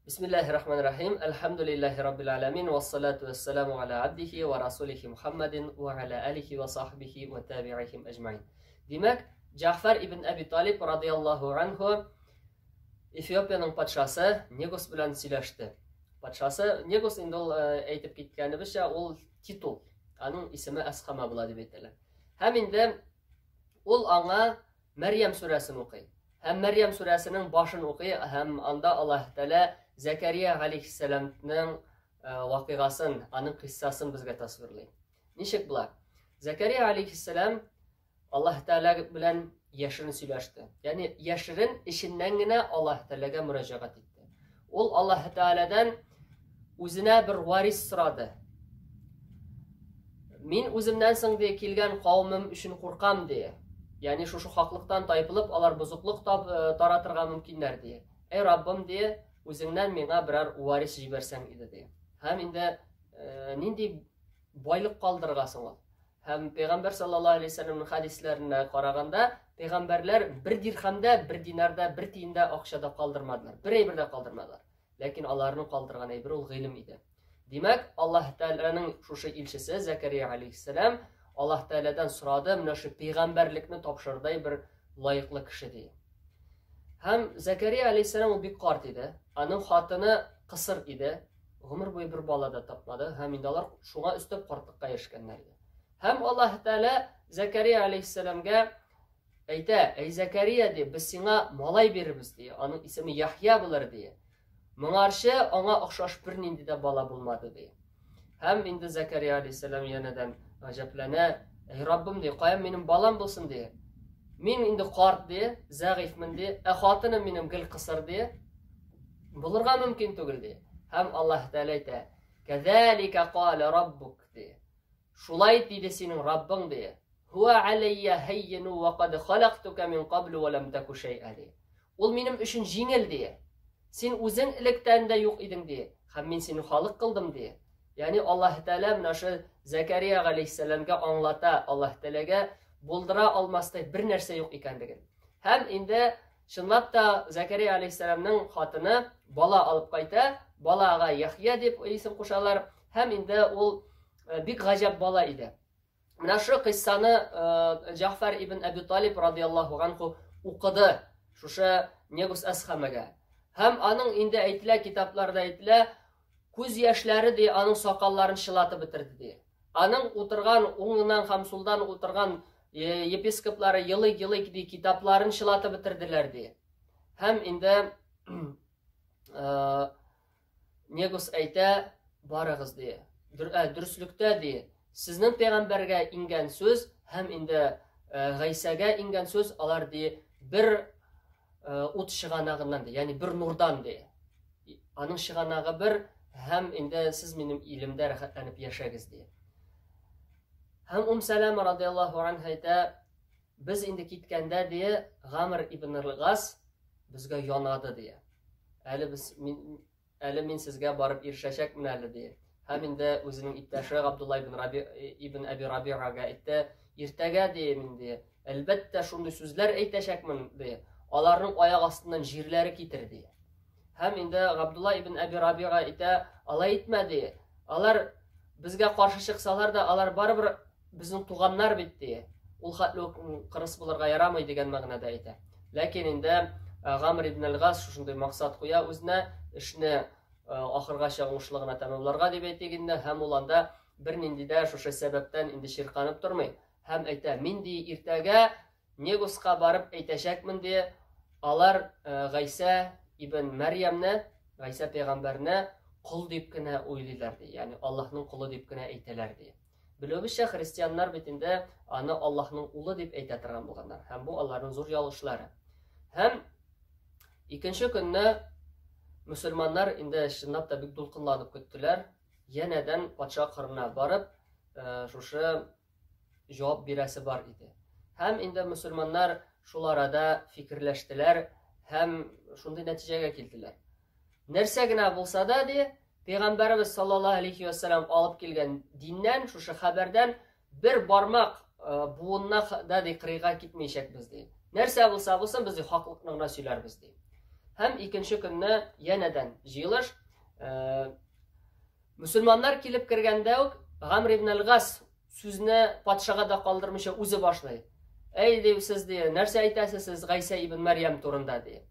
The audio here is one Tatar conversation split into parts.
Бисмиллахи рахмани рахим. Әлхәмдүлилләһи раббил аламин. Вассалату вассаламу аля абдихи ва расулихи Мухаммадин ва аля алихи ва сахбихи ва табиихим әҗмәин. Димәк, Җәгъфәр ибн Әби Талиб радыяллаһу анһу Эфиопиянең патшасы Негус белән сөйләште. Патшасы Негус инде ул э, әйтеп киткәнебезчә, ул титул. Аның исеме Әсхама була дип әйтәләр. Һәм инде ул аңа Мәрьям сүрәсен укый. Һәм Мәрьям сүрәсенең башын укый һәм анда Аллаһ Тәгалә Зәкәрия галәйһиссәламның э, вакыйгасын, аның кыйссасын безгә тасвирлый. Ничек була? Зәкәрия галәйһиссәлам Аллаһ Тәгалә белән яшерен сөйләште. Ягъни яшерен эченнән генә Аллаһ Тәгаләгә мөрәҗәгать итте. Ул Аллаһ Тәгаләдән үзенә бер варис сорады. Мин үземнән соң ди килгән кавемем өчен куркам ди. Ягъни шушы хаклыктан тайпылып, алар бозыклык тап, э, таратырга мөмкиннәр ди. Әй Раббым ди, үзеңнән миңа берәр варис җибәрсәң иде ди. Һәм инде э, нинди байлык калдырырга соң ул? Һәм Пәйгамбәр саллаллаһу алейһи вәсәлләмнең хәдисләренә караганда, пәйгамбәрләр бер дирхәмдә, бер динарда, бер тиендә акча да калдырмадылар. Бер әйбер дә калдырмадылар. Ләкин аларның калдырган әйбере ул гыйлем иде. Димәк, Аллаһ Тәгаләнең шушы илчесе Зәкәрия алейһиссәлам Аллаһ Тәгаләдән сорады, менә шу пәйгамбәрлекне тапшырырдай бер лаеклы кеше ди. Һәм Зәкәрия алейһиссәлам ул бик карт иде. Аның хатыны кысыр иде. Гомер буе бер бала да тапмады һәм инде алар шуңа өстәп картлыкка ирешкәннәр иде. Һәм Аллаһ Тәгалә Зәкәрия алейһиссәламгә әйтә, "Әй Зәкәрия, ди, без сиңа малай бирербез, ди. Аның исеме Яхья булыр, ди. Моңарчы аңа охшаш бернинди дә бала булмады, ди. Һәм инде Зәкәрия алейһиссәлам янәдән гаҗәпләнә, "Әй Раббым, ди, каян минем балам булсын, ди. Мин инде карт, ди, зәгыйфьмен, ди, ә хатыным минем гел кысыр, ди. Булырга мөмкин түгел, ди. Һәм Аллаһ Тәгалә әйтә, "Кәзәлика кала раббук", ди. Шулай диде синең Раббың, ди. Хуа алейя һәййину ва кад халактука мин каблу ва лам таку шәй'a, ди. Ул минем өчен җиңел, ди. Син үзең электән дә юк идең, ди. Һәм мин сине халык кылдым, ди. Ягъни Аллаһ Тәгалә менә шу Зәкәрия галәйһиссәламгә аңлата, Аллаһ Тәгаләгә булдыра алмастай бер нәрсә юк икәнлеген. Һәм инде Чынлап та, Зәкәрия алейһиссәламның хатыны бала алып кайта, балага Яхья дип исем кушалар, һәм инде ул э, бик гаҗәп бала иде. Менә шу кыйссаны э, Җәгъфәр ибн Әби Талиб радияллаһу анху укыды шушы Негус Әсхамәгә. Һәм аның инде әйтелә, китапларда әйтелә, күз яшьләре ди аның сакалларын чылатып бетерде ди. Аның утырган уңыннан һәм сулдан утырган э, епископлары елый-елый ди китапларын чылатып бетерделәр ди. Һәм инде э, Негус әйтә, барыгыз ди. Э, дөреслектә ди, сезнең пәйгамбәргә иңгән сүз һәм инде Гайсәгә иңгән сүз алар ди бер ут чыганагыннан ди, ягъни бер нурдан ди. Аның чыганагы бер һәм инде сез минем илемдә рәхәтләнеп яшәгез ди. Һәм Ум Сәләмә радияллаһу анха әйтә, без инде киткәндә ди, Гамр ибн Гас безгә янады ди. Әле без мин, Әле мин сезгә барып ирешәчәкмен әле, ди. Һәм инде үзенең иптәше Габдулла ибн Раби ибн Әби Рабигага әйтте, иртәгә, ди, мин, ди, әлбәттә, шундый сүзләр әйтәчәкмен, ди, аларның аяк астыннан җирләре китер, ди. Һәм инде Габдулла ибн Әби Рабига әйтә, алай итмә, ди. Алар безгә каршы чыксалар да, алар барыбер безнең туганнар бит, ди. Ул хәтле үк кырыс булырга ярамый дигән мәгънәдә әйтә. Ләкин инде э, Гамр ибн аль-Гас шушындый максат куя үзенә, эшне э, ахыргача уңышлы гына тәмамларга дип әйтик инде, һәм ул анда бернинди дә шушы сәбәптән инде чирканып тормый. Һәм әйтә, мин ди иртәгә Негуска барып әйтәчәкмен ди, алар э, Гайсә ибн Мәрьямне, Гайсә пәйгамбәрне кол дип кенә уйлыйлар ди, ягъни Аллаһның колы дип кенә әйтәләр ди. Белүебезчә, христианнар бит инде аны Аллаһның улы дип әйтә торган булганнар. Һәм бу аларның зур ялгышлары. Һәм икенче көнне мөселманнар инде чынлап та бик дулкынланып көттеләр. Янәдән патша кырына барып, э, шушы җавап бирәсе бар иде. Һәм инде мөселманнар шул арада фикерләштеләр һәм шундый нәтиҗәгә килделәр. Нәрсә генә булса да, ди, Пәйгамбәребез саллаллаһу алейхи ва саллям алып килгән диннән, шушы хәбәрдән бер бармак э, буынна да ди кырыйга китмәячәкбез ди. Нәрсә булса булсын, без ди хаклыкны гына сөйләрбез ди. Һәм икенче көнне янәдән җыелыш. Мөселманнар килеп кергәндә үк Гамр ибн аль-Гас сүзне патшага да калдырмыйча үзе башлый. Әй, ди, сез, ди, нәрсә әйтәсез сез Гайсә ибн Мәрьям турында, ди.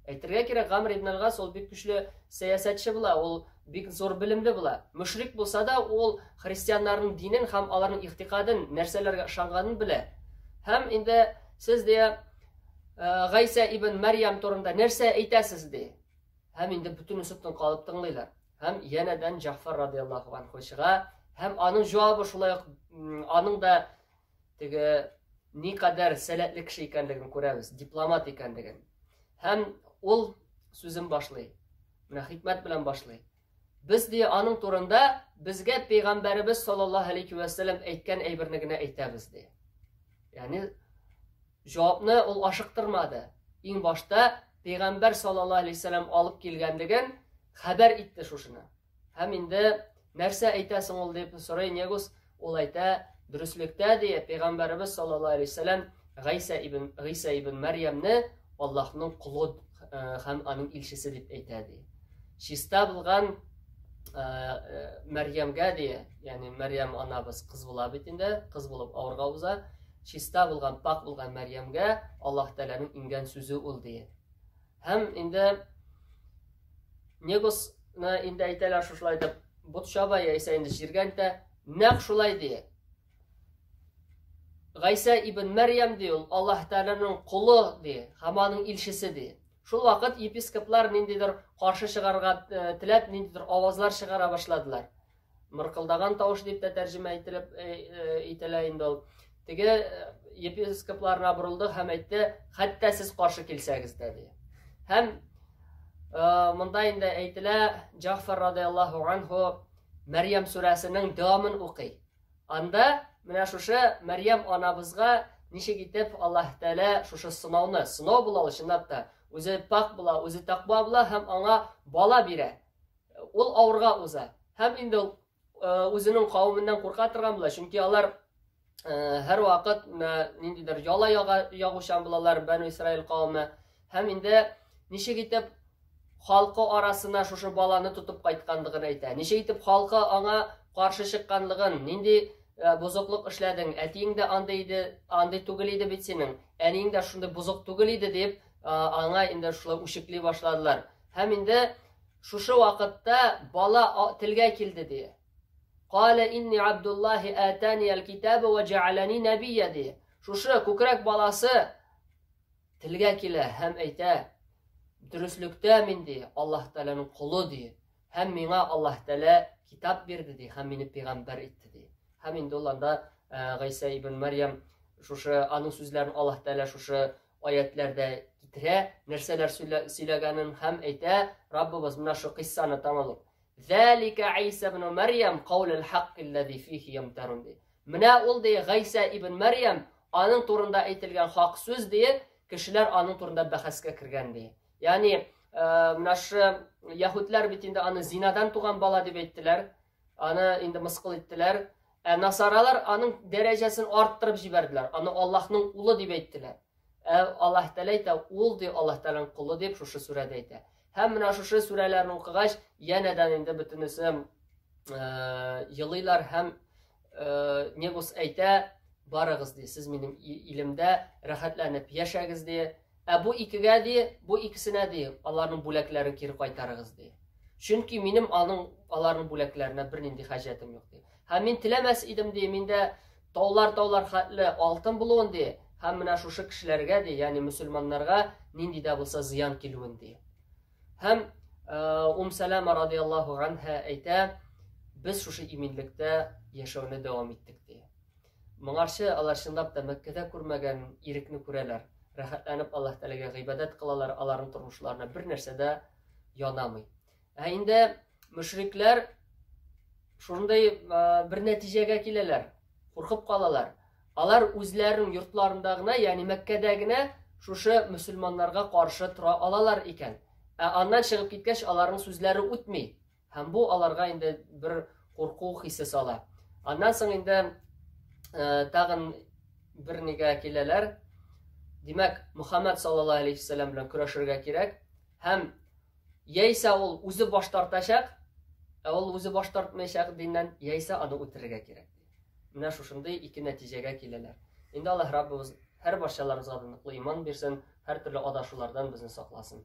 Әйтергә кирәк, Гамр ибн аль-Гас ул бик көчле сәясәтче була, ул бик зур белемле була. Мөшрик булса да, ул христианнарның динен һәм аларның игътикадын, нәрсәләргә ышанганын белә. Һәм инде сез, ди, Гайсә ибн Мәрьям турында нәрсә әйтәсез, ди. Һәм инде бөтенесе тын калып тыңлыйлар. Һәм янәдән Җәгъфәр радияллаһу анһу чыга, һәм аның җавабы шулай ук аның да теге никадәр сәләтле кеше икәнлеген күрәбез, дипломат икәнлеген. Һәм ул сүзен башлый. Менә хикмәт белән башлый. Без ди аның турында безгә пәйгамбәребез саллаллаһу алейхи вә сәлләм әйткән әйберне генә әйтәбез ди. Ягъни җавапны ул ашыктырмады. Иң башта пәйгамбәр саллаллаһу алейхи вә сәлләм алып килгәнлеген хәбәр итте шушыны. Һәм инде нәрсә әйтәсең ул дип сорый Негус, ул әйтә, дөреслектә ди, пәйгамбәребез саллаллаһу алейхи вә сәлләм Гайсә ибн Гыйса ибн Мәрьямне Аллаһның колы һәм аның илчесе дип әйтә ди. Чиста булган Мәрьямгә ди, ягъни Мәрьям анабыз кыз була бит инде, кыз булып авырга уза. Чиста булган, пак булган Мәрьямгә Аллаһ Тәгаләнең иңгән сүзе ул ди. Һәм инде Негусны инде әйтәләр шушылай итеп, бот чаба яисә инде җиргә интә, нәкъ шулай ди. Гайсә ибн Мәрьям ди ул Аллаһ Тәгаләнең колы ди һәм аның илчесе ди. Шул вакыт епископлар ниндидер каршы чыгарга э, теләп ниндидер авазлар чыгара башладылар. Мыркылдаган тавыш дип тә тәрҗемә ителеп э, э, ителә инде ул. Теге епископларына борылды һәм әйтте, хәтта сез каршы килсәгез дә ди. Һәм монда инде әйтелә, Җафар радиаллаһу анху Мәрьям сүрәсенең дәвамын укый. Анда менә шушы Мәрьям анабызга ничек итеп Аллаһ Тәгалә шушы сынауны, сынау була ул чынлап та, үзе пак була, үзе тәкъва була һәм аңа бала бирә. Ул авырга уза. Һәм инде ул э, үзенең кавеменнән курка торган була, чөнки алар э, һәрвакыт ниндидер яла ягучан булалар, Бәну Исраил кавеме. Һәм инде ничек итеп халкы арасына шушы баланы тотып кайтканлыгын әйтә. Ничек итеп халкы аңа каршы чыкканлыгын, нинди э, бозыклык эшләдең, әтиең дә андый иде, андый түгел иде бит синең, әниең дә шундый бозык түгел иде дип, э, аңа инде шулай үчекли башладылар. Һәм инде шушы вакытта бала телгә килде ди. Калә инни Абдуллаһи атани аль-китаба ва җәаләни нәбия ди. Шушы күкрәк баласы телгә килә һәм әйтә, Дөреслектә мин, ди, Аллаһ Тәгаләнең колы, ди, һәм миңа Аллаһ Тәгалә китап бирде, ди, һәм мине пәйгамбәр итте, ди. Һәм инде ул анда э, Гайсә ибн Мәрьям шушы аның сүзләрен Аллаһ Тәгалә шушы аятләрдә китерә, нәрсәләр сөйләгәнен һәм әйтә, Раббыбыз менә шу кыйссаны тәмамлап. Зәлика Гайсә ибн Мәрьям каулул хаккилләзи фихи ямтарун, ди. Менә ул, ди, Гайсә ибн Мәрьям, аның турында әйтелгән хак сүз, ди, кешеләр аның турында бәхәскә кергән, ди. Ягъни, э, менә шы яһүдләр бит инде аны зинадан туган бала дип әйттеләр, аны инде мыскыл иттеләр. Ә насаралар аның дәрәҗәсен арттырып җибәрделәр, аны Аллаһның улы дип әйттеләр. Ә Аллаһ Тәгалә әйтә, ул ди Аллаһ Тәгаләнең колы дип шушы сүрәдә әйтә. Һәм менә шушы сүрәләрне укыгач, янәдән инде бөтенесе э, елыйлар һәм э, Негус әйтә, барыгыз ди, сез минем илемдә рәхәтләнеп яшәгез ди. Ә бу икегә ди, бу икесенә ди, аларның бүләкләрен кире кайтарыгыз ди. Чөнки минем аның аларның бүләкләренә бернинди хаҗәтем юк ди. Һәм мин теләмәс идем ди, миндә таулар-таулар хәтле алтын булуын ди, һәм менә шушы кешеләргә ди, ягъни мөселманнарга нинди дә булса зыян килүен ди. Һәм Ум Сәлама радияллаһу анһа әйтә, без шушы иминлектә яшәүне дәвам иттек ди. Моңарчы алар чынлап та Мәккәдә күрмәгән ирекне күрәләр. Рәхәтләнеп Аллаһ Тәгаләгә гыйбадәт кылалар, аларның тормышларына бер нәрсә дә янамый. Ә инде мөшрикләр шундый бер нәтиҗәгә киләләр, куркып калалар. Алар үзләренең йортларында гына, ягъни Мәккәдә генә шушы мөселманнарга каршы тора алалар икән. Ә аннан чыгып киткәч, аларның сүзләре үтми. Һәм бу аларга инде бер курку хисе сала. Аннан соң инде э, тагын бер нигә киләләр. Димәк, Мухаммад саллаллаһу алейхи вәсәлләм белән көрәшергә кирәк. Һәм яисә ул үзе баш тартачак, ә ул үзе баш тартмаячак диннән, яисә аны үтерергә кирәк. Менә шушындый ике нәтиҗәгә киләләр. Инде Аллаһ Раббыбыз һәр барчаларыбызга да ныклы иман бирсен, һәртөрле адашулардан безне сакласын.